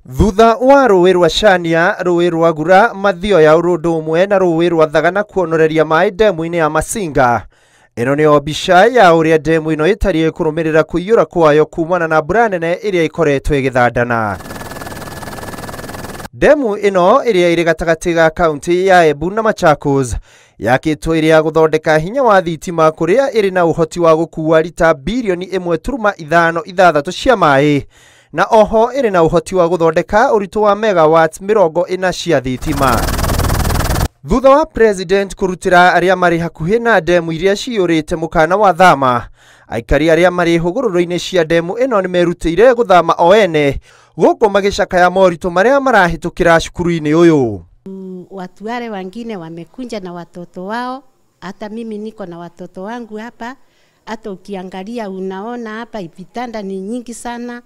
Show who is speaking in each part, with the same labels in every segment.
Speaker 1: Thutha wa rũĩ rwa Shania, rũĩ rwa Gura, Mathioya ũrũndũ ũmwe na rũĩ rwa Thagana kuonoreria maĩ ndemu-inĩ ya Masinga. Ĩno nĩyo mbica ya ũrĩa ndemu ĩno ĩtariĩ kũrũmĩrĩra kũiyũra kwayo kumana na mbura nene ĩrĩa ĩkoretwo ĩgĩthandana. Ndemu ĩno ĩrĩa ĩrĩ gatagatĩ ga kaunti ya Embu na Machakos yakĩtwo ĩrĩ ya gũthondeka hinya wa thitima kũrĩa ĩrĩ na ũhoti wa gũkua rita birioni 1.56 cia maĩ na oho ĩrĩ na ũhoti wa gũthondeka ũritũ wa megawatts 40 cia thitima. Thutha wa president kũrutĩra arĩa marĩ hakuhĩ na ndemu iria ciyũrĩte mũkana wa thama, aikari arĩa marĩ hũgũrũrũ-inĩ cia ndemu ĩno nĩmerutĩire gũthama o ene gũkũ magĩcakaya moritũ marĩa marahĩtũkĩra cukuru-inĩ ũyũ.
Speaker 2: Watu wale wengine wamekunja na watoto wao, hata mimi niko na watoto wangu hapa. Hata ukiangalia unaona hapa vitanda ni nyingi sana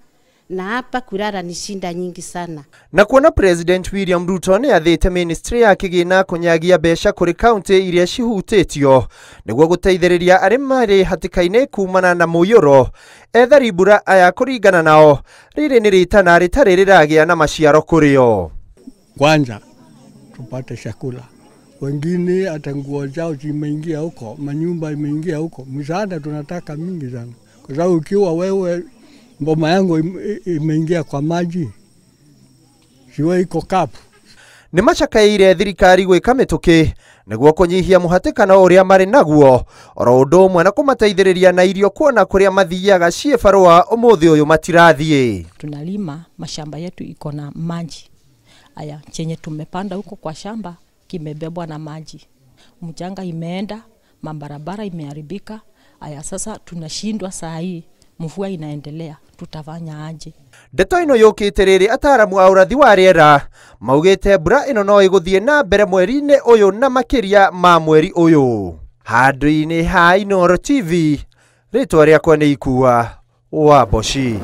Speaker 2: na hapa kulala ni shinda nyingi sana.
Speaker 1: Na kuona President William Ruto nĩ athĩte ministry ya kĩgĩna kũnyagia mbeca kũrĩ kaunti iria cihutĩtio nĩguo gũteithĩrĩria arĩa marĩ hatĩka-inĩ kumana na mũiyũro. Ethari mbura aya kũringana nao rĩrĩ nĩ rĩtana rĩtarĩ rĩragĩa na maciaro kũrĩo.
Speaker 3: Kwanza tupate chakula, wengine hata nguo zao zimeingia huko, manyumba imeingia huko. Msaada tunataka mingi sana, kwa sababu ukiwa wewe mboma yangu imeingia kwa maji, siwe iko kapu.
Speaker 1: Nĩ macakaĩire thirikari gwĩka mĩtũkĩ nĩguo kũnyihia mũhatĩkano ũrĩa marĩ naguo oro ũndũ ũmwe na kũmateithĩrĩria na irio kuona kũrĩa mathiaga ciĩbarũa ũmũthĩ ũyũ matirathiĩ.
Speaker 4: Tunalima mashamba yetu iko na maji. Aya, chenye tumepanda huko kwa shamba kimebebwa na maji. Mchanga imeenda, mabarabara imeharibika. Aya, sasa tunashindwa saa hii, mvua inaendelea, tutafanya aje?
Speaker 1: Ndeto ĩno yũkĩte rĩrĩ ataaramu a ũrathi wa rĩera maugĩte mbura ĩno no ĩgũthiĩ na mbere mweri-inĩ ũyũ na makĩria ma mweri ũyũ. Handũ-inĩ ha Inooro TV, rĩtwa rĩakwa nĩ Ikua wa Mboci.